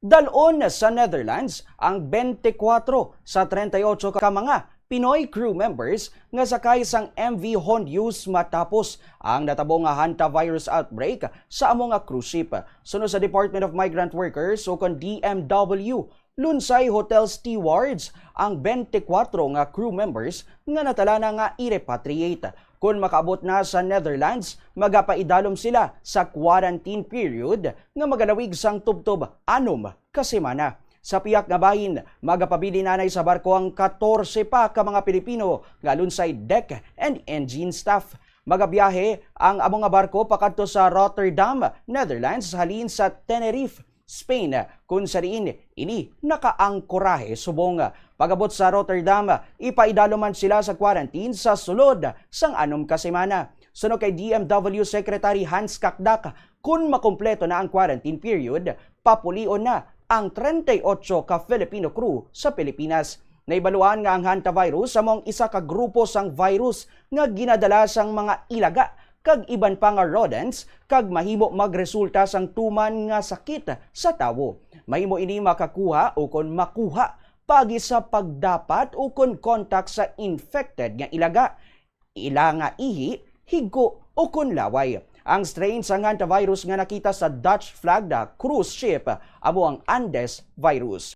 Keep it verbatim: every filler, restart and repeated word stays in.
Dal-on sa Netherlands ang twenty-four sa thirty-eight ka mga Pinoy crew members nga sakay sang M V Hondius matapos ang natabo nga hantavirus outbreak sa amo nga cruise ship. Suno sa Department of Migrant Workers o kon D M W, lunsay hotel stewards ang twenty-four nga crew members nga natala na nga i-repatriate. Kon makaabot na sa Netherlands, magapaidalom sila sa quarantine period nga magalawig sang tubtob anom ka semana. Sa pihak nga bahin, magapabilin anay sa barko ang katorse pa ka mga Pilipino nga lunsay deck and engine staff. Magabiyahe ang amo nga barko pakadto sa Rotterdam, Netherlands, halin sa Tenerife, Spain, kun sa diin ini nakaangkorahe subong. Pag-abot sa Rotterdam, ipaidalom man sila sa quarantine sa sulod sang anom ka semana. Suno kay D M W Secretary Hans Cacdac, kun makumpleto na ang quarantine period, papulion na ang treinta y ocho ka Filipino crew sa Pilipinas. Naibaluan nga ang hantavirus amo ang isa ka grupo sang virus nga ginadala sang mga ilaga kag iban pa nga rodents, kag mahimo magresulta sang tuman nga sakit sa tawo. Mahimo ini makakuha o kon makuha pagi sa pagdapat o kon contact sa infected nga ilaga, ila nga ihi, higko, o kon laway. Ang strain sang hantavirus nga nakita sa Dutch-flagged cruise ship amo ang Andes virus.